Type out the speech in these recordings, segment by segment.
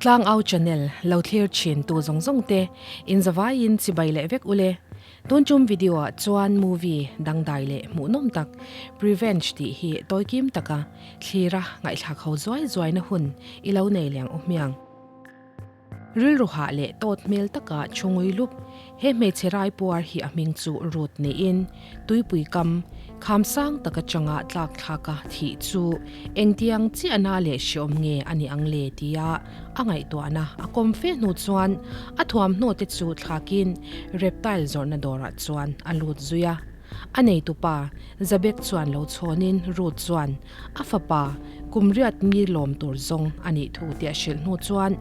Tlangau channel lo thlir thin tu zawng zawng te in zavaiin chibai leh vek ule. Tun tum video ah chuan movie dangdai leh hmuhnawm tak Prevenge tih hi tawikim taka thlira ngaihthlak ho zuai zuaina hun i lo nei leng u hmiang. Rilru hah leh tawt hmel taka chhungui lup he hmeichhe rai puar hi a hming chu Ruth niin tuipui kam kham sang tak atanga tlak thlaka thih chu engtiang chiahna leh hreawm nge a ni ang le tia a ngaihtuahna a kawm fe hnu chuan a thuamhnaw te chu thlakin reptile zawrhna dawrah chuan a lut zui a. A neitupa Zabek chuan lo chhawnin Ruth chuan a fapa kum riat mi lawm tur zawng a nih thu tih a hrilh hnu chuan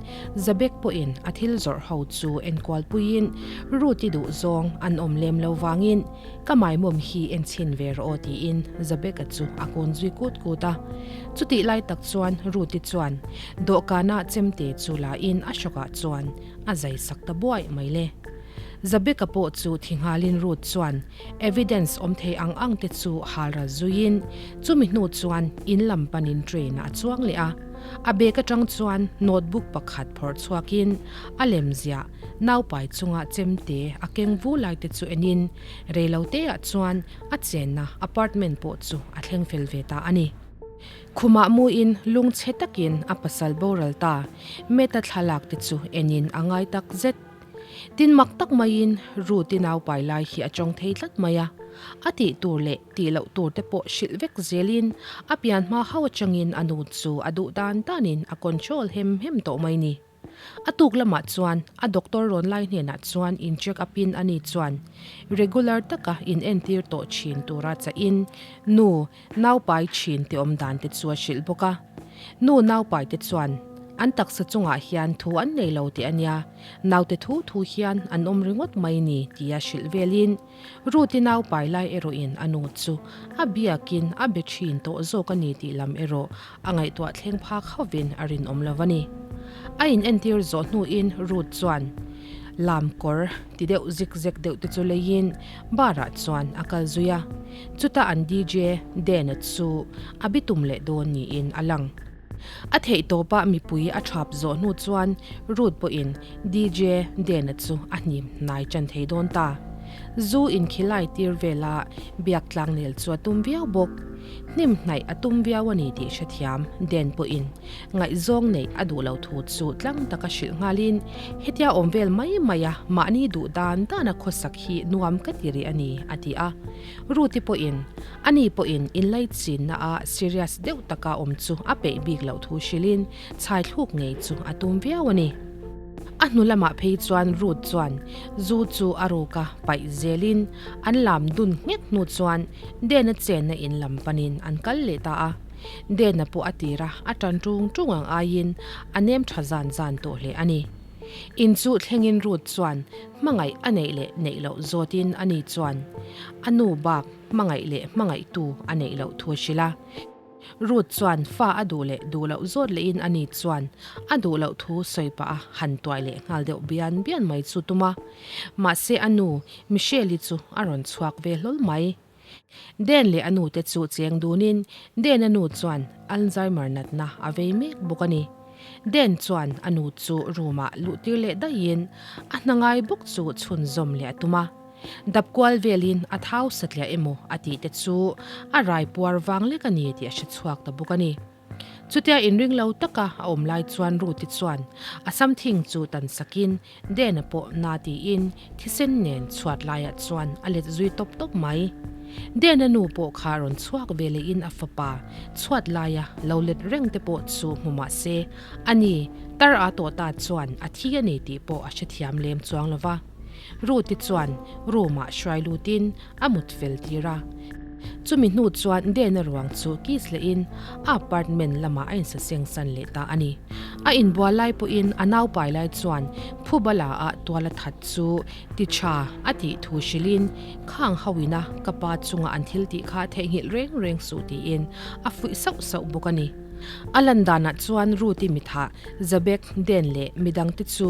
Zabek pawhin a thil zawrh ho chu enkual puiin Ruth-i duh zawng an awm lem lo vangin ka maimawm hi en chhin ve rawh aw tiin Zabek-a chu a kun zui kut kut a. Chutih lai tak chuan Ruth-i chuan dawhkana chemte chu la in a hrawkah chuan a zai sak ta buaih mai le. Zabeka pawh chu thi nghalin Ruth chuan evidence awm thei ang ang te chu halral zuiin chumi hnu chuan in lam panin train ah a chuang leh a. A bag atang chuan notebook pakhat phawrh chhuakin a lem ziah naupai chunga chemte a keng vu lai te chu enin reilote ah chuan a chenna apartment pawh chu a thleng fel ve ta a ni. Khumah muin lungchhe takin a pasal boral ta Meta thlalak te chu enin a ngai tak zet. Tin mak tak maiin Ruth-i naupai lai hi a tawng thei tlat mai a, a tih tur leh tih loh tur te pawh hrilh vek zelin a pian hma ho atangin a nu chu a duh dan danin a control hem hem tawh mai ni. A tuk lamah chuan a doctor rawn lai hnenah chuan in check up in ani chuan regular taka in entir tawh thin tura chahin nu naupai thin te awm dan te chu a hrilh bawk a. Nu naupai te chuan an taksa chungah hian thu an nei lo tih a nia, naute thu thu hian an awm ringawt mai ni tia hrilh velin Ruth-i naupai lai erawhin a nu chu a biakin a be thin tawh zawk a ni tih lam erawh a ngaihtuah thleng phak hovin a rinawm lo a ni. A inentir zawh hnuin Ruth chuan lam kawr ti deuh zik zek deuh te chu leiin bar-ah chuan a kal zui a, chutah an DJ Dan-a chu a bitum leh dawn niin a lang. A theih tawpah mipui a thap zawh hnu chuan Ruth pawhin DJ Dan-a chu a hnim hnai tan thei dawn ta. Zu inkhilai tir vela biak tlangnel chu a tum viau bawk. Hnim hnaih a tum viau a ni tih hrethiam Dan pawhin ngaihzawng neih a duh lo thu chu tlang taka hrilh nghalin hetia awm vel mai mai a mahni duh dan dana khawsak hi nuam ka ti rih a ni a ti a. Ruth-i pawhin ani pawhin inlaichinna a serious deuh taka awm chu a peih bik loh thu hrilhin chhai thluk ngei chu a tum viau a ni. A hnu lamah phei chuan Ruth chuan zu chu a ruka paih zelin an lam dun nghet hnu chuan Dena chenna in lam panin an kal leh ta a. Dena pawh a tira a tan tung tung ang aiin a nem tha zan zan tawh hle a ni. In chu thlengin Ruth chuan hmangaih a neih leh neih loh zawtin ani chuan a nu bak hmangaih leh hmangaihtu a neih loh thu a hrilh a. Ruth chuan fa a duh leh duh loh zawt lehin ani chuan a duh loh thu sawi pah a han tuai leh nghal deuh bian bian mai chu tum a. Mahse a nu Michelle-i chu a rawn chhuak ve hlawl mai. Dan leh a nu te chu cheng dunin Dan-a nu chuan Alzheimer natna a vei mek bawk a ni. Dan chuan a nu chu room-ah luh tir leh daihin a hna ngai bawk chu chhunzawm leh a tum a. Dap kual velin a thau satliah emaw a tih te chu a rai puar vang lek a ni tih a hre chhuak ta bawk a ni. Chutia inring lo taka a awm lai chuan Ruth-i chuan a samthing chu tan sakin Dan-a pawh na tiin thisen nen chhuat laiah chuan a let zui tawp tawp mai. Dan-a nu pawh kha rawn chhuak ve lehin a fapa chhuat laia lo let reng te pawh chu hmu mah se, ani tar a tawh ta chuan a thi a ni tih pawh a hrethiam lem chuang lo va. Ruth-i chuan room-ah hruai lutin a mut fel tir a. Chumi hnu chuan Dena ruang chu kiss lehin a apartment lamah a insaseng san leh ta a ni. A inbual lai pawhin a naupai lai chuan Phubala ah tual a that chu ti tha a tih thu hrilhin khang hauina ka pa chunga an thil tih kha theihnghilh reng reng suh tiin a fuih sauh sauh bawk a ni. A lan danah chuan Ruth-i mithah Zabek, Den leh midangte chu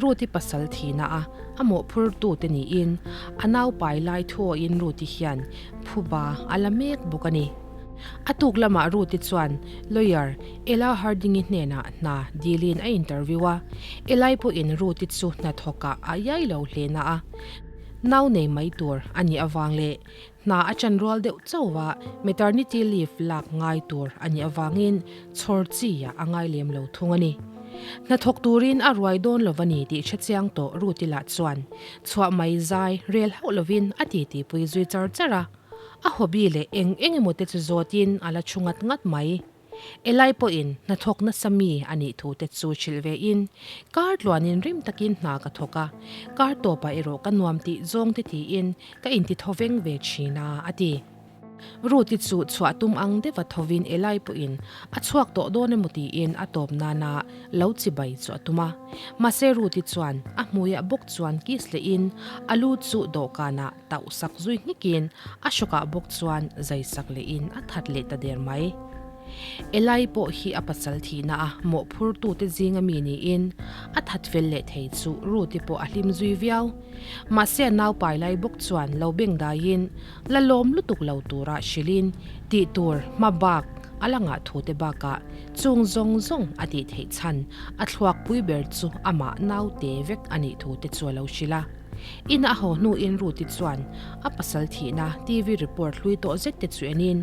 Ruth-i pasal thihna a a mawhphurtute niin a naupai lai thuawiin Ruth-i hian phuba a la mek bawk a ni. A tuk lamah Ruth-i chuan lawyer Ella Harding-i hnenah hna dilin a interview a, Eli pawhin Ruth-i chu hnathawkah a iai lo hle na a, nau nei mai tur a nih avang leh hna a chan rual deuh chauh a, maternity leave lak ngai tur a nih avangin chhawr chi ah a ngai lem lo thung a ni. Hnathawk turin a ruai dawn lo va ni tih hre chiang tawh Ruth-i lah chuan chhuah mai zai rel hauh lovin a titi pui zui char char a. A hobby leh eng eng emaw te chu zawtin a la thu ngat ngat mai. Elai pawhin hnathawk nasa mi a nih thu te chu hrilh ve in, kar tluanin rim takin hna ka thawk a, kar tawpah erawh ka nuam tih zawng te tiin ka inti tho veng ve thin a, a ti. Ruth-i chu chhuah tum ang deuha thovin Elai pawhin a chhuak tawh dawn emaw tiin a tawp nana lo chibai chu a tum a. Mahse Ruth-i chuan a hmuiah bawk chuan kiss lehin a lu chu dawhkanah tauh sak zui hnikin a hrawkah bawk chuan zai sak lehin a that leh ta der mai. Elai pawh hi a pasal thihna a mawhphurtute zinga mi niin a that fel leh thei chu Ruth-i pawh a hlim zui viau. Mahse a naupai lai bawk chuan lo beng daiin la lawm lutuk lo tura hrilhin tih tur hma bak a la ngah thute bakah chung zawng zawng a tih theih chhan a thluak pui ber chu amah naute vek a nih thute chu a lo hrilh a. Ina a haw hnuin Ruth-i chuan a pasal thihna TV report hlui tawh zet te chu enin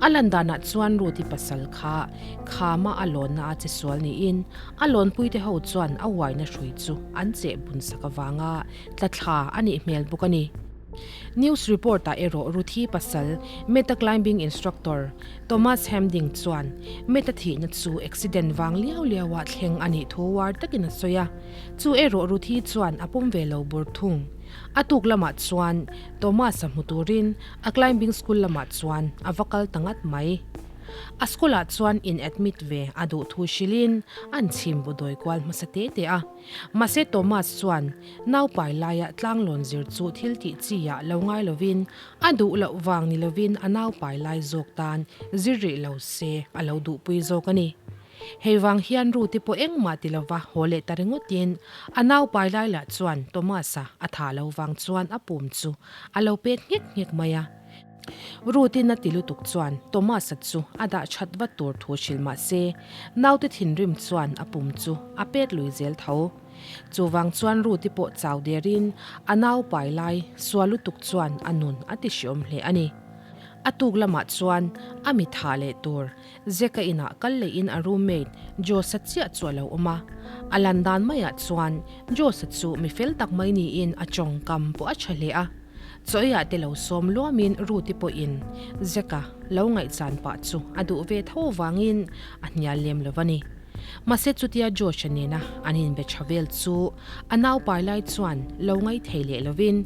a lan danah chuan Ruth-i pasal kha khama a lawnna a che sual niin a lawnpuite ho chuan a uaina hrui chu an cheh bun sak avanga tla thla a nih hmel bawk a ni. News report-ah erawh Ruth-i pasal Meta climbing instructor Thomas Hemding chuan Meta thihna chu accident vang liau liaua thleng a nih thu uar takin a sawi a. Chu erawh Ruthi chuan a pawm ve lo bur thung. A tuk lamah chuan Thomas-a hmu turin a climbing school lamah chuan a va kal ta ngat mai. A school-ah chuan in admit ve a duh thu hrilhin an chhim bu dawi kual hmasa te te a. Mahse Thomas chuan naupai laia tlanglawn zir chu thil tih chi ah lo ngai lovin a duh loh vang ni lovin a naupai lai zawk tan zir rih lo se a lo duhpui zawk a ni. Hei vang hian Ruth-i pawh engmah ti lova haw leh ta ringawtin a naupai lai lah chuan Thomas-a a thah lo vang chuan a pum chu a lo pet nghek nghek mai a. Ruth-in a ti lutuk chuan Thomas-a chu a dah that vat tur thu hrilh mah se naute thinrim chuan a pum chu a pet lui zel tho. Chuvang chuan Ruth-i pawh chau derin a naupai lai sual lutuk chuan a nun a ti hriawm hle a ni. A tuk lamah chuan a mi thah leh tur Zeka inah kal lehin a roommate Josh-a chiah chu a lo awm a. A lan dan maiah chuan Josh-a chu mi fel tak mai niin a tawngkam pawh a tha hle a. Chaw eiah te lo sawm luamin Ruth-i pawhin Zeka lo ngaihchan pah chu a duh ve tho avangin a hnial lem lo va ni. Mahse chutia Josh-a nena an inbe tha vel chu a naupai lai chuan lo ngaithei leh lovin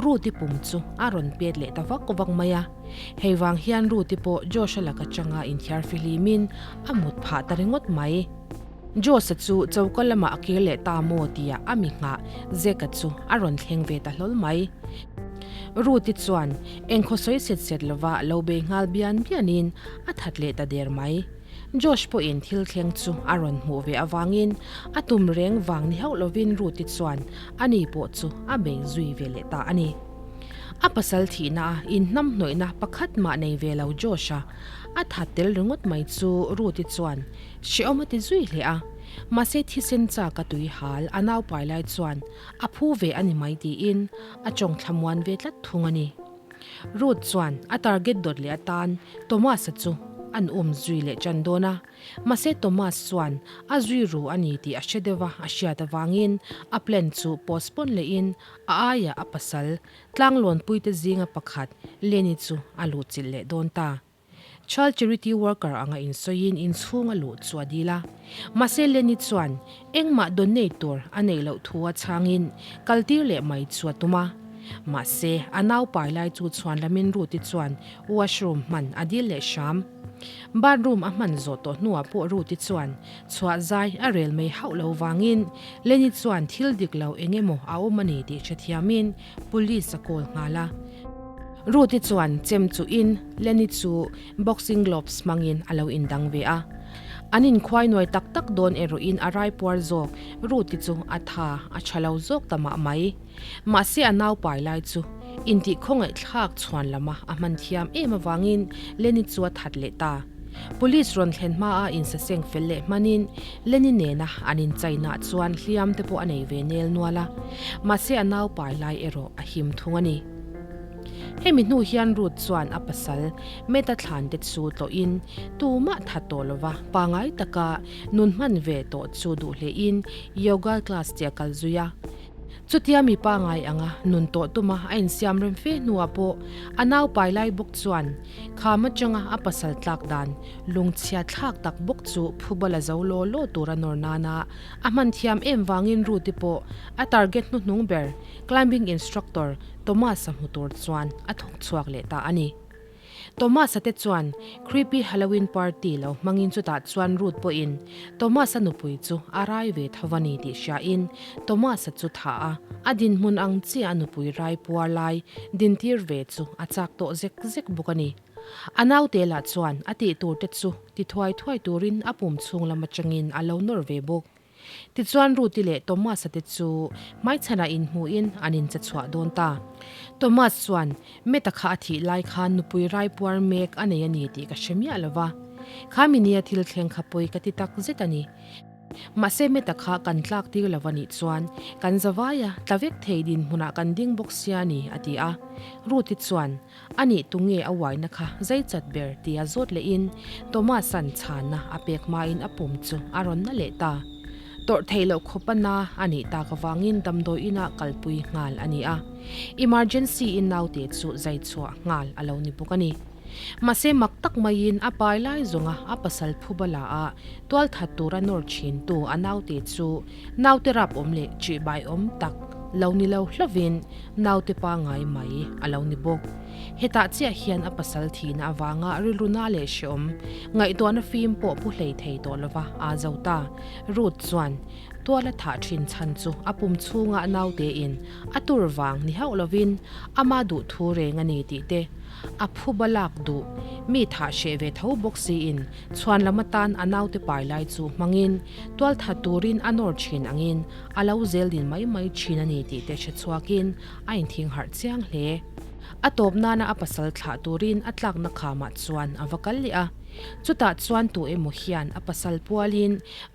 Ruth-i pum chu a rawn pet leh ta vak vak mai a. Hei vang hian Ruth-i pawh Josh-a laka changa inthiar fihlimin a mut phah ta ringawt mai. Josh-a chu choka lamah a kir leh ta maw tia a mi nghah Zeka chu a rawn thleng ve ta hlawl mai. Ruth-i chuan engkhaw sawi set set lova lo bei nghal bian bianin a that leh ta der mai. Josh pawhin thil thleng chu a rawn hmuh ve avangin a tum reng vang ni hauh lovin Ruth-i chuan ani pawh chu a bei zui ve leh ta a ni. A pasal thihna a inhnamhnawihna pakhat mah nei ve lo Josh-a a that tel ringawt mai chu Ruth-i chuan hrehawm a ti zui hle a. Mahse thisen chak a tui hal a naupai lai chuan a phu ve a ni mai tiin a tawng thlamuan ve tlat thung a ni. Ruth chuan a target dawt leh atan Thomas-a chu an um zui leh tan dawn a. Mahse Thomas chuan a zui ru a ni tih a hre deuh a, a hriat avangin a plan chu postpone lehin a aiah a pasal tlanglawnpuite zinga pakhat Lenny chu a luhchilh leh dawn ta. Child charity worker anga insawiin inchhung a luh chu a dil a. Mahse Lenny chuan engmah donate tur a neih loh thu a chhangin kaltir leh mai chu a tum a. Mahse a naupai lai chu chhuan lamin Ruth-i chuan washroom hman a dil leh hram. Bathroom a hman zawh tawh hnuah pawh Ruth-i chuan chhuah zai a rel mai hauh lo vangin Lenny chuan thil dik lo eng emaw a awm a ni tih hrethiamin police a call nghal a. Ruth-i chuan chem chuhin Lenny chu boxing gloves hmangin a lo indang ve a. An inkhuai nuai tak tak dawn erawhin a raipuar zawk Ruth-i chu a tha a tha lo zawk ta mah mai. Mahse a naupai lai chu. Intih khawngaihthlak chhuan lama a hman thiam em avangin Lenny chu a that leh ta. Police rawn thlen hmaa insaseng fel leh hmanin Lenny nena an inchainah chuan hliam te pawh a nei ve nel nual a, mahse a nau pai lai erawh a him thung a ni. Hemi hnu hian Ruth chuan a pasal Meta thlan te chu tlawhin tumah that tawh lova pangai taka nun hman ve tawh chu duh hlein yoga class te a kal zui a. Chutia mi pangai anga nun tawh tuma a insiam rem fe hnuah pawh a nau pai lai bawk chuan kham atanga a pasal tlak dan lungchhia thlak tak bawk chu phuba la zo law law tur a nawr nana a hman thiam em vangin Ruth-i pawh a target hnuhnung ber climbing instructor Thomas-a hmu tur chuan a thawk chhuak leh ta a ni. Thomas-a te chuan creepy Halloween party lo hmangin chutah chuan Ruth pawhin Thomas-a nupui chu a rai ve tho a ni tih hriain Thomas-a chu thah a, a dinhmun ang chiah a nupui rai puar lai dintir ve chu a chak tawh zek zek bawk a ni. A naute lah chuan a tih tur te chu ti thuai thuai turin a pum chhung lam atangin a lo nawr ve bawk. Tichuan Ruth-i leh Thomas-a te chu hmaichhanah inhmuhin an inche chhuah dawn ta. Thomas chuan, Meta kha a thih lai khan nupui raipuar mek a nei a ni tih ka hre miah lo va. Kha minia thil thleng kha pawi ka ti tak zet a ni. Mahse Meta kha kan tlak tir lo a nih chuan kan zavaia tla vek thei dinhmunah kan ding bawk sia a ni, a ti a. Ruth-i chuan, A nih tunge a uaina kha zai chat ber tia zawt lehin Thomas-a'n chhanna a pek hmain a pum chu a rawn na leh ta. Tawrh theih loh khawpa na a nih tak avangin damdawi inah kalpui nghal a ni a. Emergency in naute chu zai chhuah nghal a lo ni bawk a ni. Mahse mak tak maiin a pai lai zawnga a pasal phuba la a tualthat tura nawr thintu a naute chu Naute rap awm leh ṭihbai awm tak lo ni lo hlovin naute pangai mai a lo ni bawk. Hetah chiah hian a pasal thihna avanga rilru na leh hreawm ngaihtuahna fim pawh pu hlei thei tawh lova aa zo ta. Ruth chuan tual a thah ṭhin chhan chu a pum chhunga naute in a tur vang ni hauh lovin ama duh thu reng a ni tih te a phuba lak duh mi thah hreh ve tho bawk siin chhuan lam atan a naute pai lai chu hmangin Tualthat turin a nawr thin angin a lo zel din mai mai thin a ni tih te hre chhuakin a inthing harh chiang hle. A tawp nana a pasal thlah turin a tlakna khamah chuan a va kal leh a. Chutah chuan tu emaw hian a pasal pualin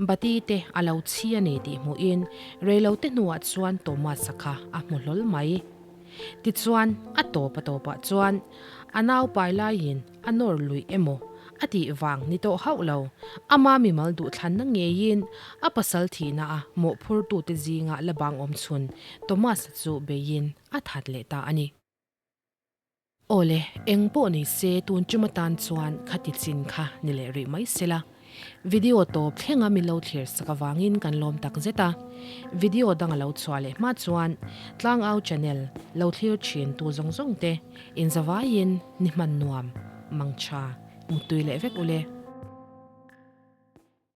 bati te a lo chhi a ni tih hmuhin reilote hnuah chuan Thomas-a kha a hmu hlawl mai. Tichuan a tawp a tawpah chuan a nau pai laiin A nawr luih emaw a tih vang ni tawh hauh lo. Ama mimal duhthlanna ngeiin a pasal thihna a mawhphurtute zinga la bang awm chhun Thomas-a chu beiin a that leh ta a ni. Awle, eng pawh ni se tun tum atan chuan khati chin kha ni leh rih mai sela. Video tawp thlenga min lo thlir sak avangin kan lawm tak zet a. Video dang a lo chhuah leh hma chuan Tlangau channel lo thlir thin tu zawng zawng te inzavaiin ni hman nuam, mangtha, muttui leh vek ule.